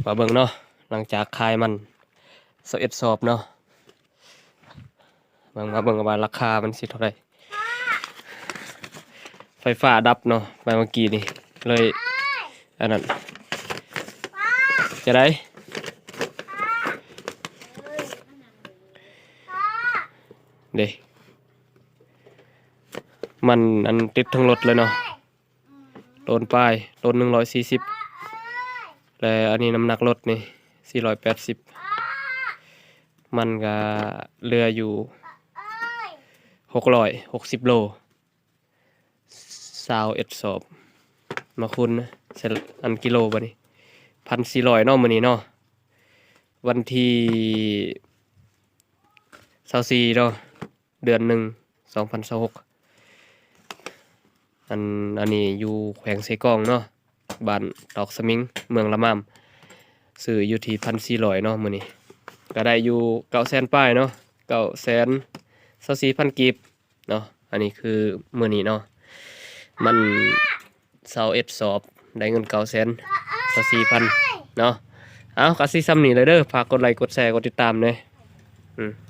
ມາເບິ່ງເນາະ ຫຼັງຈາກຂາຍມັນຊາວເອັດສອບເນາະ ເບິ່ງ ມາເບິ່ງວ່າລາຄາມັນຊິເທົ່າໃດ. ໄຟຟ້າດັບເນາະ ໄປເມື່ອກີ້ນີ້ ເລີຍ ອັນນັ້ນ ຈະໄດ້ ເດ້ ມັນອັນຕິດເທິງລົດເລີຍເນາະ. ໂລນປາຍ ໂລນໜຶ່ງຮ້ອຍສີ່ສິບ ແລະ ອັນນີ້ນ້ຳໜັກລົດນີ້ສີ່ຮ້ອຍແປດສິບ ມັນກະເຫຼືອຢູ່ຫົກຮ້ອຍຫົກສິບໂລ ຊາວເອັດສອບ ມາຄູນໃສ່ອັນກິໂລບາດນີ້ ພັນສີ່ຮ້ອຍເນາະ ມື້ນີ້ເນາະ ວັນທີຊາວສີ່ເນາະ ເດືອນໜຶ່ງ ສອງພັນຊາວຫົກ ອັນ ອັນນີ້ຢູ່ແຂວງເຊກອງເນາະ ບ້ານຕອກສະໝິງ ເມືອງລະມາມ ຊື້ຢູ່ທີ່ພັນສີ່ຮ້ອຍເນາະ ມື້ນີ້ກະໄດ້ຢູ່ເກົ້າແສນປາຍເນາະ ເກົ້າແສນຊາວສີ່ພັນກີບເນາະ. ອັນນີ້ຄືມື້ນີ້ເນາະ ມັນຊາວເອັດສອບ ໄດ້ເງິນເກົ້າແສນຊາວສີ່ພັນເນາະ. ເອົາ ກະຊິຊ່ຳນີ້ເລີຍເດີ ຝາກກົດໄລ ກົດແຊ ກົດຕິດຕາມແດ່ ອືມ.